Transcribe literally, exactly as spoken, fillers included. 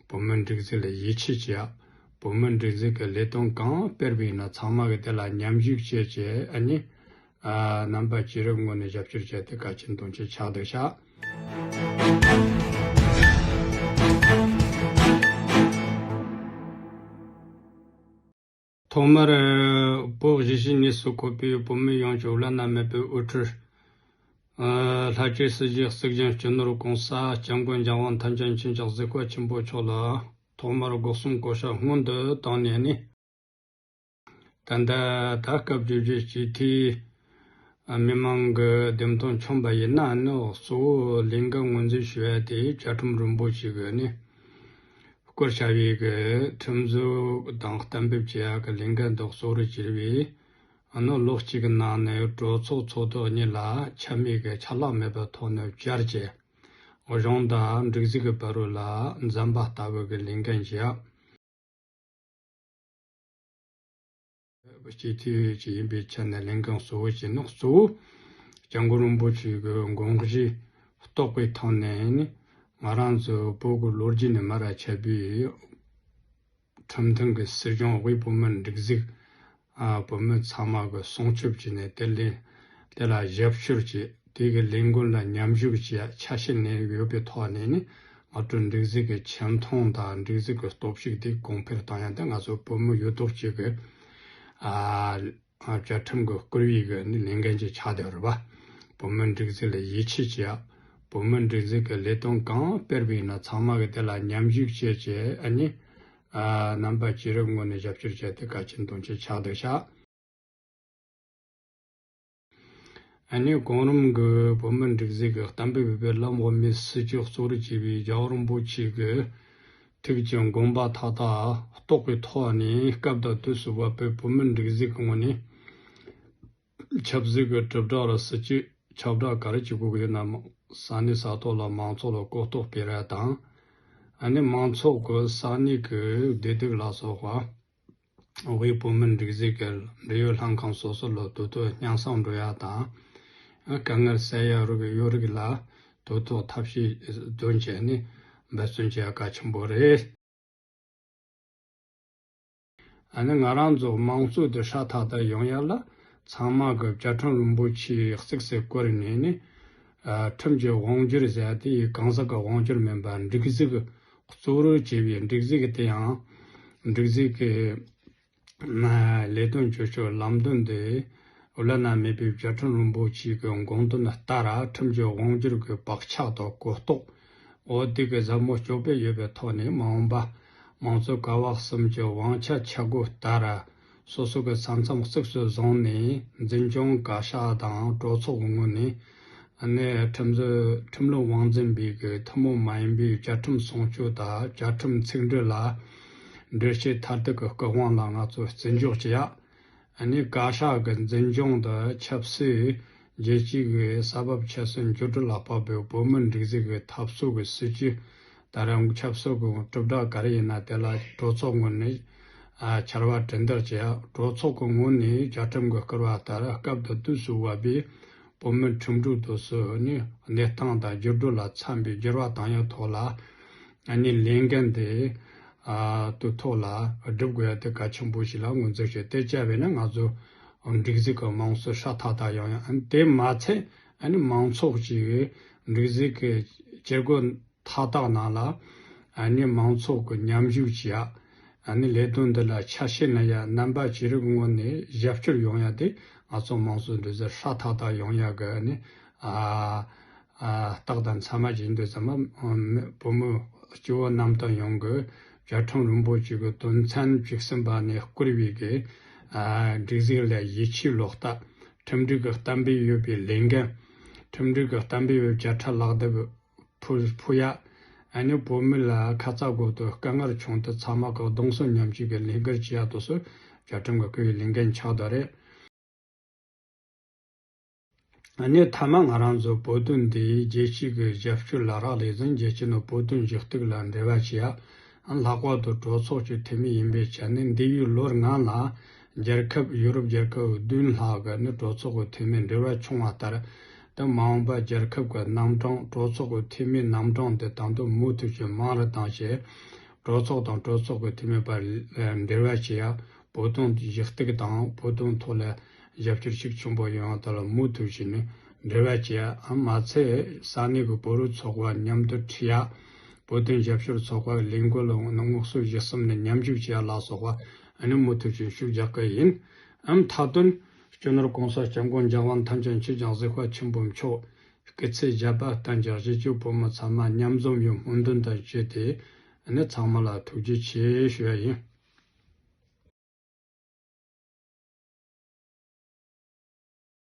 བོད་མིའི་སྒྲིག་འཛུགས་ལ་ཡིད་ཆེས་བྱེད་ཡ། བོད་མིའི་སྒྲིག་འཛུགས་ཀྱི་ལས་དོན་གང་སྤེལ་བ་ཡིན་ན་ཚང་མ་གི་དེ་ལ་མཉམ་ཞུགས་བྱེད་ཅེས་ཨ་ནི། ཨ། རྣམ་པ་ཅི་རིགས་ངོས་ནས་རྒྱབ་སྐྱོར་བྱས་ཏེ་བཀའ་དྲིན་དུང་ཕྱུར་ཆགས་འདུག་ཤག་ཐོག་མར། བོད་གཞིས་བྱེས་གཉིས་སུ་འཁོད་པའི་བོད་མི་ཡོངས་ཀྱི་བླ་ན་མེད་པའི་དབུ་ཁྲིད། ལྷ་སྤྱི་སྲིད་སྤྱི་གཙུག་རྒྱན་སྤྱི་ནོར་༸གོང་ས་༸སྐྱབས་མགོན་༸རྒྱལ་དབང་ཐམས་ཅད་མཁྱེན་ཅིང་གཟིགས་པ་ཆེན་པོ་མཆོག་ལ་ཐོག་མར་སྒོ་གསུམ་གོ་ཤ་སྔོན་དུ་བཏང་ནས་ནི། ད་ལྟ་ད་སྐབས་བཅོ་བརྒྱད་སྤྱི་འཐུས་མི་མང་གི་འདེམས་ཐོན་མཚོན་པ་ཡིན་ན་ནི་གཙོ་བོ་ལས་འགན་ངོས་འཛིན་ཞུ་ཡ་དེ་བཅའ་ཁྲིམས་རིན་པོ་ཆེ་གི་ནི་བསྐུར་བྱ་བའི་གི་ཁྲིམས་བཟོ་དང་གཏན་འབེབས་བྱེད་ཡ་གི་ལས་འགན་དུ་གཙོ་བོར་གྱུར་བས། ཨ་ནི་ལོ་གཅིག་གི་ནང་ནས་གྲོས་ཚོགས་ཚོགས་ཐེངས་གཉིས་ལ་ཆད་མེད་ཀྱི་ཆད་ལྷག་མེད་པའི་ཐོག་ནས་བཅར་བྱས། གཞུང་དང་སྒྲིག་འཛུགས་ཀྱི་བར་རོལ་ལ་འཛེམ་པ་ལྟ་བུ་གི་ལས་འགན་བྱས། སྤྱི་འཐུས་ཅིག་ཡིན་པའི་ཆ་ནས་ལས་འགན་གཙོ་བོ་བྱས་ནས་གཙོ་བོ་༸སྐྱབས་མགོན་རིན་པོ་ཆེ་གི་དགོངས་གཞི་རྟོགས་པའི་ཐོག་ནས་ནི་ང་རང་ཚོ་བོད་ཀྱི་ལོ་རྒྱུས་ནས་མར་ཁྱབ་པའི་ཁྲིམས་མཐུན་གྱི་སྲིད་གཞུང་དབུས་བོད་མིའི་སྒྲིག་འཛུགས། ཨ། བོད་མི་ཚང་མ་གི་སྲུང་སྐྱོབ་བྱས་ནས་དེ་ལས་དེ་ལ་ཞབས་ཞུ་བྱས། དེ་གི་ལས་འགུལ་ལ་མཉམ་ཞུགས་བྱེད་ཡ་ཆ་ཤས་ནས་ཡོད་པའི་ཐོག་ནས་ནི་ང་ཚོའི་སྒྲིག་འཛུགས་ཀྱི་ཆེ་མཐོང་དང་སྒྲིག་འཛུགས་ཀྱི་སྟོབས་ཤུགས་དེ་གོང་འཕེལ་གཏོང་ཡ་དེ་ང་ཚོ་བོད་མི་ཡོད་དོ་ཅོག་གི། ཨ། བཅའ་ཁྲིམས་ཀྱི་བསྐུར་བའི་གི་ནི་ལས་འགན་ཅིག་ཆགས་བསྡད་ཡོད་རེད་པ། བོད་མིའི་སྒྲིག་འཛུགས་ལ་ཡིད་ཆེས་བྱེད་ཡ། བོད་མིའི་སྒྲིག་འཛུགས་ཀྱི་ལས་དོན་གང་སྤེལ་བ་ཡིན་ན་ཚང་མ་གི་དེ་ལ་མཉམ་ཞུགས་བྱེད་ཅེས་ཨ་ནི། ཨ། རྣམ་པ་ཅི་རིགས་ངོས་ནས་རྒྱབ་སྐྱོར་བྱས་ཏེ་བཀའ་དྲིན་དུང་ཕྱུར་ཆགས་བསྡད་ཤག་ཨ་ནི་གོང་རིམ་གྱི་བོད་མིའི་སྒྲིག་འཛུགས་ཀྱི་གཏན་འབེབས་འོས་པའི་ལམ་དབུ་མའི་སྲིད་བྱུས་གཙོ་བོར་བྱས་པའི་རྒྱལ་བ་རིན་པོ་ཆེ་གི་ཐུགས་ཀྱི་དགོངས་པ་མཐའ་དག་རྟོགས་པའི་ཐོག་ནས་སྐབས་དང་དུས་སུ་བབ་པའི་བོད་མིའི་སྒྲིག་འཛུགས་ཀྱི་ངོས་ནས་ཆབ་སྲིད་ཀྱི་དྲིལ་བསྒྲགས་ལ་སྲིད་ཇུས་ཁྱབ་བསྒྲགས་ག་རེ་བྱེད་དགོས་ཀྱི་ཡོད་ན། ས་གནས་ས་ཐོག་ལ་མང་ཚོགས་ལ་གོ་རྟོགས་སྤེལ་ར་དང་། ཨ་ནི་མང་ཚོགས་ཀྱི་ས་གནས་ཀྱི་བདེ་སྡུག་ལ་སོགས་པ། དབུས་བོད་མིའི་སྒྲིག་འཛུགས་ཀྱི་འབྲེལ་ཡོད་ལྷན་ཁང་སོ་སོ་ལ་དུས་ཐོག་སྙན་སེང་འགྲོ་ཡ་དང་། དཀའ་ངལ་སེལ་ཡ་རིགས་ཡོད་རིགས་ལ་དུས་ཐོག་ཐབས་ཤེས་འདོན་བྱས་ནས་འབད་བརྩོན་བྱེད་ཡ་གལ་ཆེན་པོ་རེད། ཨ་ནི་ང་རང་ཚོ་དམངས་གཙོ་དེ་སྲ་ཐག་ཐག་ཡོང་ཡ་ལ་ཚང་མ་གི་བཅའ་ཁྲིམས་རིན་པོ་ཆེ་གཙིགས་སུ་བཀུར་ནས་ནི། ཨ། ཁྲིམས་ཀྱི་དབང་སྒྱུར་ཟེར་ཡ་དེ་གང་ཟག་གི་དབང་སྒྱུར་མིན་པར་སྒྲིག་འཛུགས་གཙོ་བོར་བྱས་པའི་སྒྲིག་འཛུགས་དེ་ཡང་སྒྲིག་འཛུགས་ཀྱི་ལས་དོན་སྤྱོད་ཕྱོགས་ལམ་སྟོན་དེ་བླ་ན་མེད་པའི་བཅའ་ཁྲིམས་རིན་པོ་ཆེ་གི་དགོངས་དོན་ལྟར་ཁྲིམས་ཀྱི་དབང་སྒྱུར་གྱི་བག་ཆགས་དང་གོ་རྟོགས་འོ་དེ་གི་ཟབ་མོ་སྤྱོད་པ་ཡོད་པའི་ཐོག་ནས་མ་འོངས་པ་དམངས་གཙོ་ཀ་བ་གསུམ་གྱི་དབང་ཆ་ཆ་བགོས་ལྟར། སོ་སོ་གི་ས་མཚམས་གཙིགས་སུ་བཟུང་ནས་འཛིན་སྐྱོང་བཀའ་ཤག་དང་གྲོས་ཚོགས་ཀྱི་ངོས་ནས་ཨ་ནི་ཁྲིམས་བཟོ་ཁྲིམས་ལུགས་དབང་འཛིན་པས་ཀྱི་ཐུན་མོང་མ་ཡིན་པའི་བཅའ་ཁྲིམས་སྲུང་སྐྱོབ་དང་བཅའ་ཁྲིམས་ཚིག་འབྲུ་ལ་འགྲེལ་བཤད་མཐར་ཐུག་གི་སྐུ་དབང་ལ་ང་ཚོ་བརྩི་འཇོག་བྱེད་ཡ། ཨ་ནི་བཀའ་ཤག་གི་འཛིན་སྐྱོང་དང་ཆབ་སྲིད་རྒྱལ་སྤྱིའི་གི་ས་བབ་ཁྱད་གསོད་འགྱུར་འགྲོས་ལ་དཔག་པའི་བོད་མིའི་སྒྲིག་འཛུགས་ཀྱི་འཐབ་རྩོད་ཀྱི་སྲིད་བྱུས། ད་རུང་ཆབ་སྲིད་ཀྱི་གྲུབ་འབྲས་ག་རེ་ཡིན་ན་དེ་ལ་གྲོས་ཚོགས་ངོས་ནས་ཨ་ཕྱར་བ་གྲུ་འདེགས་བྱེད་ཡ། གྲོས་ཚོགས་ཀྱི་ངོས་ནས་བཅའ་ཁྲིམས་ཀྱི་བསྐུར་བ་ལྟར་སྐབས་དང་དུས་སུ་བབ་པའི་བོད་མིའི་ཁྲིམས་སྒྲིག་དེ་ཚོ་ནི་གནས་སྟངས་དང་འགྱུར་འགྲོས་ལ་འཚམ་པའི་འགྱུར་བ་བཏང་ཡ་ཐོག་ལ་ཨ་ནི་ལས་འགན་དེ་ཨ་དུས་ཐོག་ལ་སྒྲུབ་དགོས་ཡ་དེ་གལ་ཆེན་པོ་ཞིག་ལ་ངོས་འཛིན་བྱས། དེ་བྱས་པས་ན་ང་ཚོ་སྒྲིག་འཛུགས་ཀྱི་དམངས་གཙོ་སྲ་ཐག་ཐག་ཡོང་ཡ། ཨ་ནི་དེ་མ་ཚད་ཨ་ནི་མང་ཚོགས་ཀྱི་སྒྲིག་འཛུགས་ཀྱི་བྱེད་སྒོ་མཐའ་དག་ནང་ལ་ཨ་ནི་མང་ཚོགས་ཀྱི་མཉམ་ཞུགས་བྱེད་ཡ། ཨ་ནི་ལས་དོན་འདི་ལ་ཆ་ཤས་ན་ཡ་རྣམ་པ་ཅི་རིགས་ངོས་ནས་རྒྱབ་སྐྱོར་ཡོང་ཡ་དེ་ང་ཚོ་དམངས་གཙོའི་འདུ་འཛི་སྲ་ཐག་ཐག་ཡོང་ཡ་གི་ཨ་ནི་ཨ་ཨ་རྟགས་དང་མཚན་མ་ཅིག་ཡིན་དུས་ཙམ་པ་བོད་མི་སྤྱི་བོ་གནམ་སྟོང་ཡོངས་ཀྱི་བཅའ་ཁྲིམས་རིན་པོ་ཆེ་གི་དོན་ཚན་བཅུ་གསུམ་པ་ནས་བསྐུར་བའི་གི་ཨ་སྒྲིག་འཛུགས་ལ་ཡིད་ཆེས་ལོག་ལྟ། ཁྲིམས་སྒྲིག་གི་གཏན་འབེབས་ཡོད་པའི་ལས་འགན། ཁྲིམས་སྒྲིག་གི་གཏན་འབེབས་ཡོད་བཅའ་ཁྲིམས་ལག་དེབ་ཕུལ་ཕུལ་ཡ། ཨ་ནི་བོད་མི་ལ་ཁ་ཚ་དགོས་གཏུགས་དཀའ་ངལ་བྱུང་དུས་ཚང་མ་གི་གདུང་སེམས་མཉམ་སྐྱེད་ཀྱི་ལས་འགུལ་བྱེད་ཡ་དེ་ཚོ་བཅའ་ཁྲིམས་ཀྱི་བསྐུར་བའི་ལས་འགན་ཆགས་བསྡད་རེད། ཨ་ནི་མཐའ་མ་ང་རང་ཚོ་བོད་དོན་འདི་རྒྱལ་སྤྱི་གི་རྒྱབ་སྐྱོར་ལ་རག་ལས་ཟིན། རྒྱལ་སྤྱི་ནང་བོད་དོན་ཞུ་གཏུག་ལ་འབྲེལ་བ་བྱེད་ཡ། ལྷག་པར་དུ་གྲོས་ཚོགས་ཀྱི་འཐུས་མི་ཡིན་པའི་ཆ་ནས་འདས་པའི་ལོ་ལྔ་ལ་རྒྱལ་ཁབ་ཡུ་རོབ་རྒྱལ་ཁབ་བདུན་ལྷག་གི་ནི་གྲོས་ཚོགས་ཀྱི་འཐུས་མི་འབྲེལ་བ་བྱུང་བ་ལྟར། དེ་མ་འོངས་པ་རྒྱལ་ཁབ་ཀྱི་རྣམ་གྲངས་གྲོས་ཚོགས་ཀྱི་འཐུས་མིའི་རྣམ་གྲངས་དེ་དང་དུ་མུ་མཐུད་ཀྱིས་མང་རུ་བཏང་བྱས། གྲོས་ཚོགས་དང་གྲོས་ཚོགས་ཀྱི་འཐུས་མི་བར་འབྲེལ་བ་བྱེད་ཡ། བོད་དོན་གཞི་གཏུག་དང་བོད་དོན་ཐོག་ལ་རྒྱབ་སྐྱོར་ཤུགས་ཆེན་པོ་ཡོང་ཡ་དེ་ལ་མུ་མཐུད་བྱས་ནས་འབྲེལ་བ་བྱེད་ཡ། ཨམ་མ་ཚད་ས་གནས་ཀྱི་བོད་རིགས་ཚོགས་པ་མཉམ་དུ་ཁྲིད་ཡ། བོད་དོན་རྒྱབ་སྐྱོར་ཚོགས་པ་ལས་འགུལ་ལ་ངོ་སོ་བཞི་གསུམ་ནས་མཉམ་ཞུགས་བྱེད་ཡ་ལ་སོགས་པ་ཨ་ནི་མུ་མཐུད་བྱས་ཤུགས་རྒྱག་གི་ཡིན། ཨམ་མཐའ་དོན་སྤྱི་ནོར་གོང་ས་སྐྱབས་མགོན་རྒྱལ་དབང་ཐམས་ཅད་མཁྱེན་ཅིང་གཟིགས་པ་ཆེན་པོ་མཆོག་སྐུ་ཚེ་ཞབས་པད་བརྟན་ཅིང་གཞིས་བྱེས་བོད་མི་ཚང་མ་མཉམ་འཛོམས་ཡོད་སྨོན་འདུན་དང་བཅས་ཏེ་ཨ་ནི་ཚང་མ་ལ་ཐུགས་རྗེ་ཆེ་ཞུ་ཡ་ཡིན།